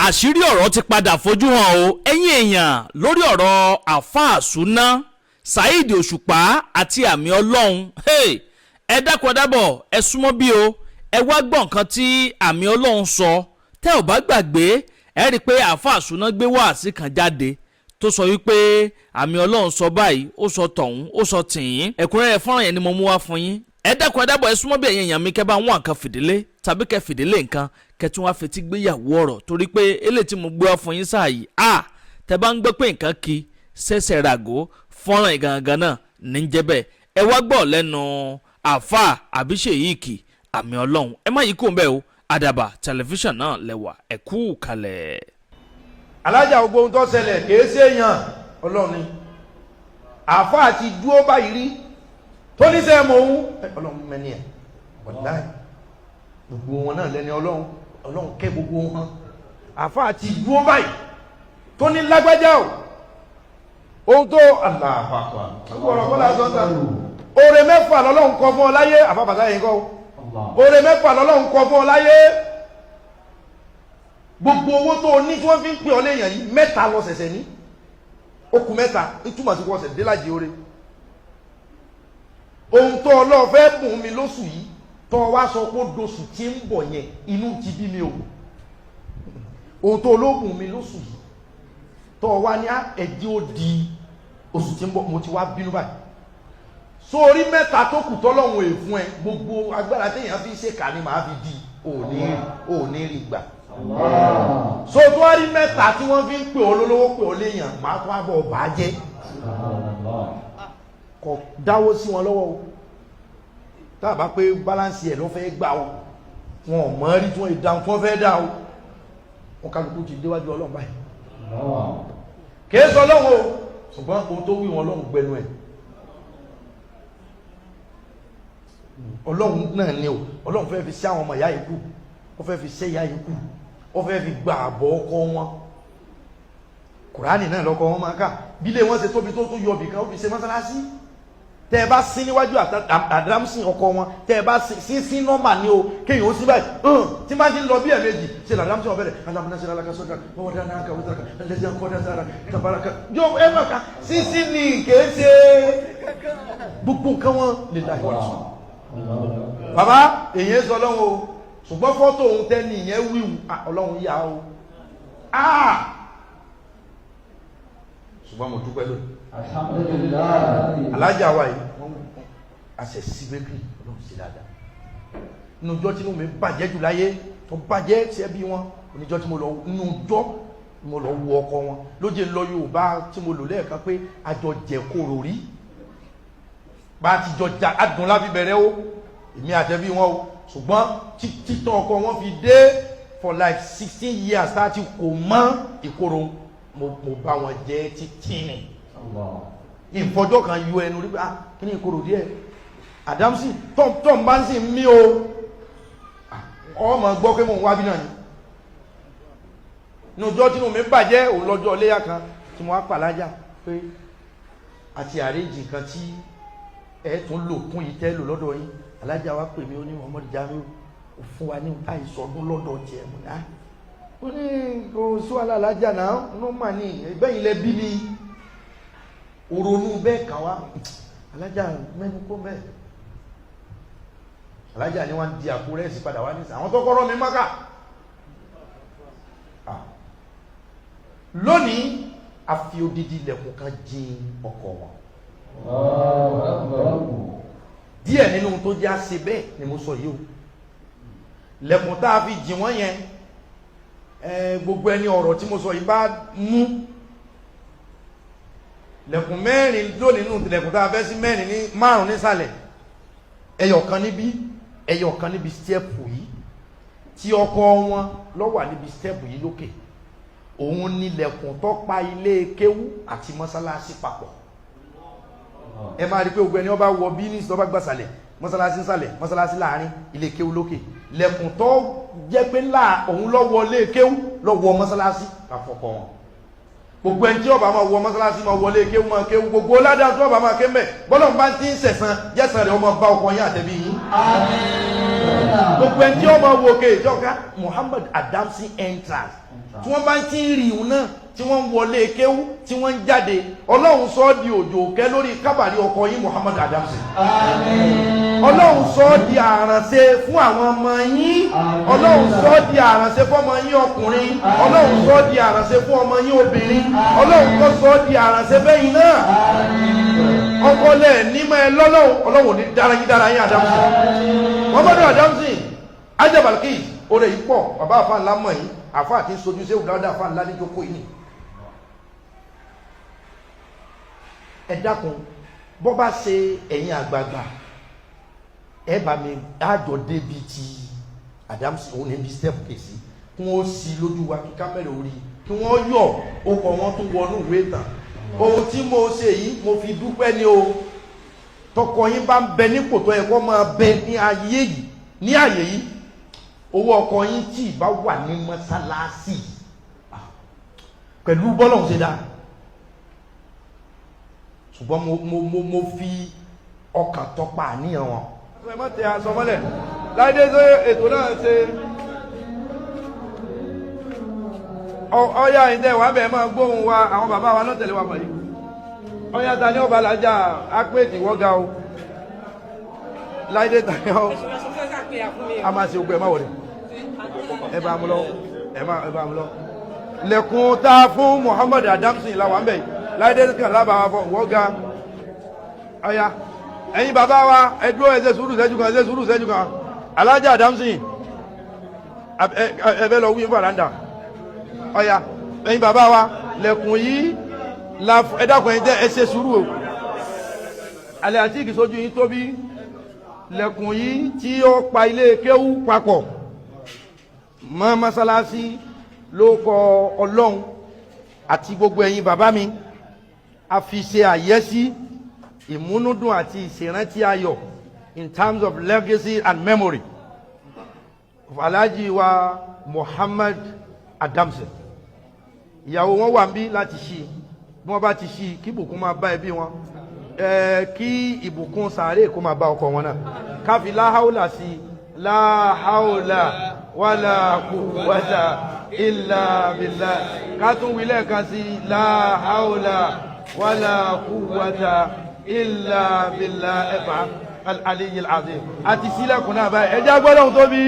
Àṣírí ọ̀rọ̀ ti padà fojú hàn o, ẹ̀yin èèyàn, lórí ọ̀rọ̀ Àáfàá Súná Saheed Òṣùpá àti Àmì Ọlọ́run. Hey, ẹ dákun, ẹ dábọ̀, ẹ súnmọ́ bí o, ẹ wá gbọ́ nǹkan tí Àmì Ọlọ́run sọ. Tẹ́ ò bá gbàgbé, ẹ rí i pé Àáfàá Súná gbé wáàsí kan jáde tó sọ wípé Àmì Ọlọ́run sọ báyìí, ó sọ tọ̀hún, ó sọ tìyín. Ẹ̀kúnrẹ́rẹ́ fọ́nrán yẹn ni mo mú wá fún yín. Ẹ dákun, ẹ dábọ̀, ẹ súnmọ́ bí, ẹ̀yin èèyàn mi, kẹ́ bá wọn nǹkan fìdílé tàbí kẹ́ fìdílé nǹkan, kẹ́ tún wá fetí gbéyàwó ọ̀rọ̀, torí pé eléyìí tí mo gbé wá fún yín sáà yìí, a tẹ́ bá ń gbọ́ pé nǹkan kí ṣẹ̀ṣẹ̀ ràgó, fọ́nrán ìgangan náà ní jẹ́ bẹ́ẹ̀. Ẹ wá gbọ́ lẹ́nu àáfàá àbí ṣèyíkì Àmì Ọlọ́run. Ẹ má yí kó ń bẹ́ẹ̀ o. Àdàbà Tẹlifíṣàn náà lẹ́wà, ẹ kú kalẹ̀. Alájà, gbogbo ohun tó ṣẹlẹ̀ kìí ṣe èèyàn, Ọlọ́run ni. Àáfàá ti dúró báyìí rí tó ní sẹ́ mọ̀ ohun Ọlọ́run mẹ́ni ẹ̀. Wàláì, gbogbo wọn náà lẹ́ni Ọlọ́run. Ọlọ́run kẹ́ gbogbo wọn. Àáfàá ti dúró báyìí tó ní lágbájá o, ohun tó aláàfààfà gbogbo ọ̀rọ̀ kọ́lá sọ́ńtà. Oore mẹ́fà lọ́lọ́run kọ fún ọ láyé. Àfàbàtà yìí kọ́, oore mẹ́fà lọ́lọ́run kọ fún ọ láyé. Gbogbo owó tó o ní tí wọ́n fi ń pè ọ léèyàn yìí, mẹ́ta lọ ṣẹ̀ṣẹ̀ ní okùn mẹ́ta, ìtumọ̀ sí kò ṣẹ̀ délájì oore. Ohun tó ọlọ́ọ̀ fẹ́ bùn mi lóṣù yìí, tó wá sọ pé dosù tí ń bọ̀ yẹn, inú ti bí mi o. Ohun tó olóògùn mi lóṣù yìí, tó wá ní ẹ̀dí ó di oṣù tí ń bọ̀, mo ti wá bínú báyìí. Sórí mẹ́ta tó kù tọ́lọ́hun èfún ẹ, gbogbo agbára téèyàn fi ṣèkà ni màá fi di òní rí gbà. So tó wá rí mẹ́ta tí wọ́n fi ń pè ọ́ lólówó, pè ọ́ léèyàn, màá tó wá bọ̀ bàá jẹ́. Kò dáwó sí wọn lọ́wọ́ o. Tá a bá pé balance ẹ̀ ló fẹ́ gbà o, wọn ò mọ̀ rí tí wọ́n ìdáhùn tí wọ́n fẹ́ dá o. Wọn kálukú ti déwájú Ọlọ́run báyìí. Kìí sọ Ọlọ́run o, ṣùgbọ́n ohun tó wí wọn, Ọlọ́run gbẹnu ẹ̀. Ọlọ́run náà ni o. Ọlọ́run fẹ́ fi sí àwọn ọmọ ìyá yìí kú, ó fẹ́ fi ṣẹ́ ìyá yìí kú, ó fẹ́ fi gba àbọ̀ ọkọ wọn. Kùránì náà lọ́kọ wọn máa kà. Bílé wọn ṣe tóbi tó, tún yọ bìkan, ó fi ṣe mọ́sálásí. Tẹ́ ẹ bá sí níwájú àdámsìn ọkọ wọn, tẹ́ ẹ bá sí sí nọ́mà ní o, kéèyàn ó sí báyìí tí máa ti ń lọ bí ẹ̀ẹ̀mejì ṣe làdámsìn ọ̀bẹ̀rẹ̀ alámúnáṣẹ́ alákasọ́dà wọ́n dáná kàwé ẹlẹ́sìn akọ́dá sára tabaraka yóò ẹ máa ka sísí ni kìí ṣe gbogbo nǹkan wọn lè láì wọ́n sọ. Bàbá, èyí sọ lọ́wọ́ o, ṣùgbọ́n fọ́tò òun tẹ́ni ìyẹn wíwù, Ọlọ́run yá o. Ṣùgbọ́n mo dúpẹ́ lónìí. Alájà wa yìí, wọ́n àṣẹ sí bakery. Ọlọ́run sí dáadáa. Nínú ọjọ́ tí inú mi bàjẹ́ jù láyé, tó bàjẹ́ sí ẹbí wọn, oníjọ́ tí mo lọ, nínú ọjọ́ mo lọ wo ọkọ wọn lóye lọ Yorùbá tí mo lò lẹ́ẹ̀kan pé àjọ jẹ kóró rí, bá a ti jọ ja adùn láfi bẹ̀rẹ̀ o, èmi àtẹ̀bí wọn o. Ṣùgbọ́n títàn ọkọ wọn fi dé for like 16 years tá a ti kò mọ́ ìkorò, mo bá wọn jẹ títí ni. Ìfọjọ́ kan yọ ẹnu rí pé, ah, kí ni ìkorò díẹ̀ Àdámsì tọ́m bá ń sì mí o, ọmọ gbọ́ pé mò ń wá bí náà ni. Inú ọjọ́ tínú mi bàjẹ́ òun lọ́jọ́ iléyà kan tí mo wá pàlájà pé àti àrèjì nǹkan tí ẹ tún lò kún yìí tẹ́ lò lọ́dọ̀ yín. Alájà wa pè mí, ó ní, "Muhammad Jamiu, ó fún wa ní àìsọdún lọ́dọ̀ tiẹ̀." Mo ní, ah, ó ní kò sí wàhálà, alájà náà ló mà ní ẹgbẹ́ yìí lẹ bí mi òrònú bẹ́ẹ̀ kàn wá. Alájà mẹ́nu kó bẹ́ẹ̀. Alájà ni wọ́n di àpò rẹ́sì padà wá nísà àwọn tó kọ́rọ́ mi mọ́kà lónìí. A fi odidi ilẹ̀kùn kan jin ọkọ̀ wọn. Díẹ̀ nínú tó jẹ́ àṣẹ bẹ́ẹ̀ ni mo sọ yìí o. Lẹ̀kùn tá a fi jìn wọ́n yẹn, gbogbo ẹni ọ̀rọ̀ tí mo sọ yìí bá mú lẹ̀kùn mẹ́rin lónìí nínú lẹ̀kùn tá a fẹ́ sí mẹ́rin ní márùn nísàlẹ̀, ẹyọ kan níbí, ẹyọ kan níbi step yìí tí ọkọ wọn ló wà níbi step yìí lókè. Òun ní lẹ̀kùn tó pa ilé kéwú àti mọ́sálásí papọ̀. Ẹ máa rí pé gbogbo ẹni ó bá wọ bí ní ìsọba gbàsàlẹ̀, mọ́sálásí nsàlẹ̀, mọ́sálásí láàrin, ilé kéwú lókè. Lẹ̀kùn tó jẹ́ pé ńlá òun ló wọ ilé kéwú, ló wọ mọ́sálásí àfọkọ wọn. Gbogbo ẹni tí ó bá máa wọ mọ́sálásí, máa wọlé kéwú, máa kéwú, gbogbo ládàá tí ó bá máa ké mbẹ, bọ́lá ń bá ti ń sẹ̀sán jẹ́sàn rẹ̀, ọmọ bá ọkọ yín àtẹ̀bí yín. Gbogbo ẹni tí ó máa wọ òkè ìjọba Muhammad Adamsi entrance. Tí wọ́n bá ń tí ń rí ìhun náà, tí wọ́n ń wọlé kéwú, tí wọ́n ń jáde, Ọlọ́run sọ ọ́ di òjò kẹ́ lórí kábàrí ọkọ yín Muhammad Adamsi. Ọlọ́run sọ ọ́ di àrànṣe fún àwọn ọmọ yín. Ọlọ́run sọ ọ́ di àrànṣe fún ọmọ yín ọkùnrin. Ọlọ́run sọ ọ́ di àrànṣe fún ọmọ yín obìnrin. Ọlọ́run kọ́ sọ ọ́ di àrànṣe bẹ́yìn náà. Ọkọ lẹ̀ nímọ̀ ẹ lọ́lọ́run. Ọlọ́run ò ní dára yín, dára yín Adamsi, Muhammadu Adamsi ajabalkis. Oore yìí pọ̀. Bàbá àfa ńlá mọ̀ yín, àfa àti sojú sẹ́wù dáadáa, àfa ńlá níjókòó yìí ni. Ẹ dákun, bọ́ bá ṣe ẹ̀yin àgbààgbà, ẹ bá mi àjọ débi ti Adamsi, òun níbi step kèsì kí wọ́n sí lójú wa, kí kámẹ́rà orí kí wọ́n yọ okọ̀ wọn tún wọnú ìwé ìtàn. Ohun tí mo ṣe yìí, mo fi dúpẹ́ ni o. Tọkọ yín bá ń bẹ nípò tó yẹ kó máa bẹ ní ayé yìí, ní àyè yìí, owó ọkọ yín tí ì bá wà ní mọ́sálásì pẹ̀lú bọ́lọ̀ ṣe dáa, ṣùgbọ́n mo fi ọkàn tọpa àníyàn wọn. Ẹ má tẹ aṣọ mọ́lẹ̀ láìdé tó ètò náà ṣe. Ọyá ìdẹ wà bẹ́ẹ̀ máa gbóhùn wa. Àwọn bàbá wa náà tẹ̀lé wa pẹ̀lú ọyá. Ta ni ọba làjà ápèjì wọ́gà o? Láìdé, ta ni ọ a máa ṣe ogun? Ẹ má wọlé, ẹ bá mú lọ, ẹ má ẹ bá mú lọ. Lẹ̀kùn tá a fún Muhammad Adamson la wà ń bẹ̀ láìdé kan lábàá fọ wọ́gà. Ọyá, ẹ̀yin bàbá wa, ẹ dúró, ẹ ṣe sùúrù ṣẹ́jú kan, ẹ ṣe sùúrù ṣẹ́jú kan. Alájà Adamson, ẹ fẹ́ lọ wí fàràǹdà. Ọ̀yà, ẹ̀yin bàbá wa, lẹ̀kùn yìí la ẹ dákun, ẹ̀yin tẹ́ ẹ ṣe sùúrù o. Alẹ́ àti ìkìsójú yín tóbi. Lẹ̀kùn yìí tí ó pa ilé kéwú papọ̀ mọ́ mọ́sálásí ló kọ Ọlọ́run àti gbogbo ẹ̀yin bàbá mi, a fi ṣe àyẹ́sí ìmúnúdùn àti ìṣèrántí ayọ̀ in terms of legacy and memory of Alhaji wa Muhammad Adamson. Ìyàwó wọn wà ń bí láti ṣí. Bí wọ́n bá ti ṣí, kí ìbùkún máa bá ẹbí wọn, kí ìbùkún sàárè kó máa bá ọkọ wọn náà. Káfí láháùlà sí, láháùlà wàlà quwwata illa billah. Ká tún wí lẹ́ẹ̀kan sí, láháùlà wàlà quwwata illa billah ẹ̀fà al-aliyyil azim. Àti sílẹ̀kùn náà báyìí. Ẹjẹ́ agbọ́dọ̀ tóbi.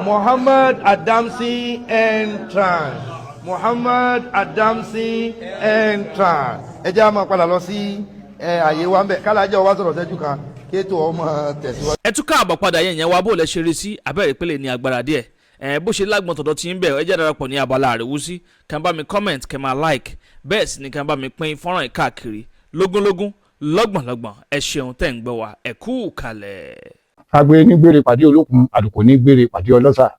Muhammad Adamson entrance, Muhammad Adamson entrance. Ẹ jẹ́ a máa padà lọ sí àyè wa ń bẹ̀ kálájọ́ wa sọ̀rọ̀ sẹ́jú kan kí ètò ọmọ tẹ̀síwájú. Ẹ tún káàbọ̀ padà. Yẹn yẹn wá bó lẹ ṣe rí sí abẹ́rẹ́ ìpele ní agbára díẹ̀. Ẹ bó ṣe lágbọ̀n tọ̀dọ̀ tí ń bẹ̀, ẹ jẹ́ darapọ̀ ní abala àríwúsí. Kàn bá mi comment, kẹ́ máa like, bẹ́ẹ̀ sì ni kàn bá mi pín fọ́nrán yìí káàkiri lógúnlógún, lọ́gbọ̀nlọ́gbọ̀n. Ẹ ṣeun tẹ́ ń gbọ́ wa, ẹ kú kalẹ̀. Agbe ní gbére pàdé olókun, àlùkò ní gbére pàdé ọlọ́sà,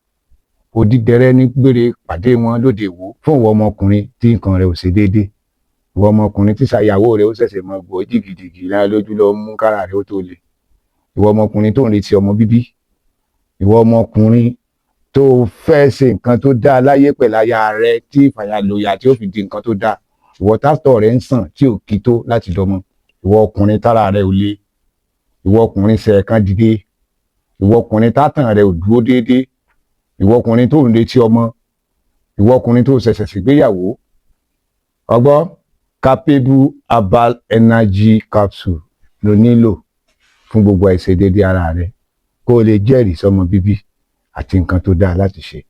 òdìdẹrẹ́ ní gbére pàdé wọn lóde Ìwó. Fún ìwọ ọmọkùnrin tí nǹkan rẹ̀ ò ṣe déédé, ìwọ ọmọkùnrin tí ṣàyàwó rẹ̀ ó ṣẹ̀ṣẹ̀ mọ gbọ́ jìgìjìgì lára lójú lọ mú kára rẹ̀ ó tó le, ìwọ ọmọkùnrin tó ń retí ọmọ bíbí, ìwọ ọmọkùnrin tó fẹ́ ṣe nǹkan tó dáa láyé pẹ̀lú aya rẹ̀ tí ìfàyàlòyà tí ó fi di nǹkan tó dáa, ìwọ tátọ̀ rẹ̀ ń sàn tí ò kí tó láti dọmọ, ìwọ ọkùnrin tára rẹ̀ ò le, ìwọ ọkùnrin ṣẹ̀ẹ̀kan dìde, ìwọ ọkùnrin tátàn rẹ̀ ò dúró déédéé, ìwọ ọkùnrin tó ń retí ọmọ, ìwọ ọkùnrin tó ṣẹ̀ṣẹ̀ ṣègbéyàwó, ọgbọ́ Capable Herbal Energy Capsule ló nílò fún gbogbo àìṣedéédéé ara rẹ, kó o lè jẹ́rìí sọmọ bíbí àti nǹkan tó dáa láti ṣe.